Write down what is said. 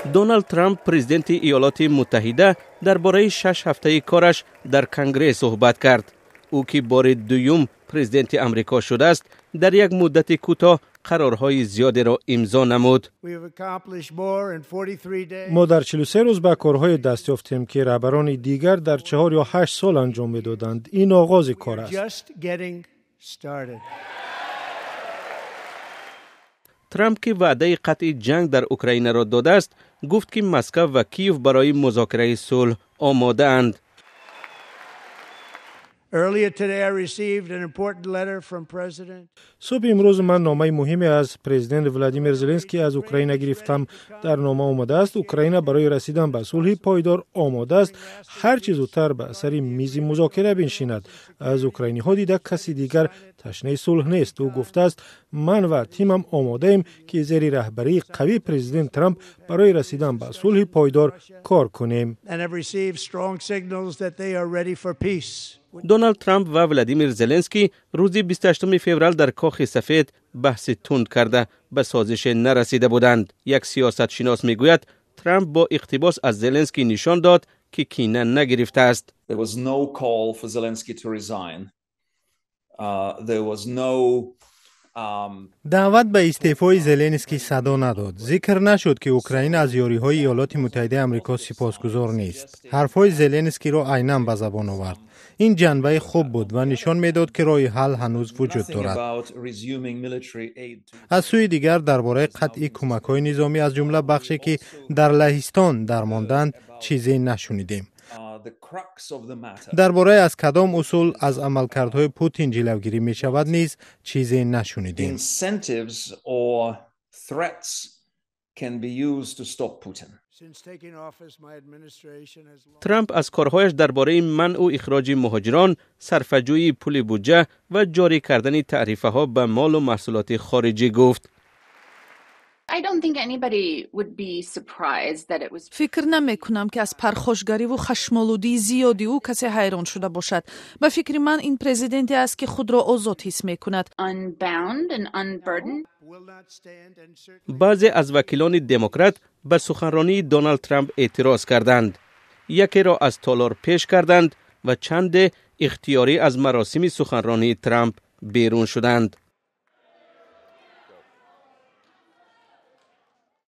Доналд Трамп, президенти Иёлоти Муттаҳида, дар бораи 6 ҳафтаи кораш дар Конгресс суҳбат кард. Ӯ, ки бори дуюм президенти Амрико шудааст, дар як муддати кӯтоҳ қарорҳои зиёдеро имзо намуд. Мо дар 43 рӯз ба корҳое даст ёфтем, ки раҳбарони дигар дар 4 ё 8 сол анҷом медоданд. Ин оғози кор аст. Трамп, ки ваъдаи қатъи ҷанг дар Украинаро додааст, гуфт, ки Москав ва Киев барои музокираи сулҳ омодаанд. Earlier today, I received an important letter from President Субҳи имрӯз ман номаи муҳиме аз президент Владимир Зеленский аз Украина гирифтам. Дар нома омадааст, Украина барои расидан ба сулҳи пойдор омода аст, ҳар чӣ зудтар ба сари мизи музокира биншинад. Аз украиниҳо дида каси дигар ташнаи сулҳ нест. Ӯ гуфтааст, ман ва тимам омодаем, ки зери раҳбарии қавии президент Трамп барои расидан ба сулҳи пойдор кор кунем. and have received strong signals that they are ready for peace. Доналд Трамп ва Владимир Зеленский рӯзи 28 феврал дар Кохи Сафед баҳси тунд карда, ба созише нарасида буданд. Як сиёсатшинос мегӯяд, Трамп бо иқтибос аз Зеленский нишон дод, ки кина нагирифтааст. There was no call for Zelensky to resign. There was no Даъват ба истеъфои Зеленский садо надод. Зикр нашуд, ки Украина аз ёриҳои Иёлоти Муттаҳидаи Амрико сипосгузор нест. Ҳарфҳои Зеленскийро айнан ба забон овард. Ин ҷанбаи хуб буд ва нишон медод, ки роҳи ҳал ҳанӯз вуҷуд дорад. Аз сӯи дигар, дар бораи қатъи кӯмакҳои низомӣ, аз ҷумла бахше, ки дар Лаҳистон дармонданд, чизе нашунидем. Дар бораи аз кадом усул аз амалкардҳои Путин ҷилавгирӣ мешавад низ чизе нашунидем. Incentives or threats can be used to stop Putin. Since taking office, my administration has Трамп аз корҳояш дар бораи манъу ихроҷи муҳоҷирон, сарфаҷӯии пули буҷа ва ҷорӣ кардани таърифаҳо ба молу маҳсулоти хориҷӣ гуфт. I don't think anybody would be surprised that it was Фикр намекунам, ки аз пархошгариву хашмолудии зиёди ӯ касе ҳайрон шуда бошад. Ба фикри ман, ин президенте аст, ки худро озод ҳис мекунад. unbound and unburdened. will not stand and certainly Баъзе аз вакилони демократ ба суханронии Доналд Трамп эътироз карданд, якеро аз толор пеш карданд ва чанде ихтиёрӣ аз маросими суханронии Трамп берун шуданд.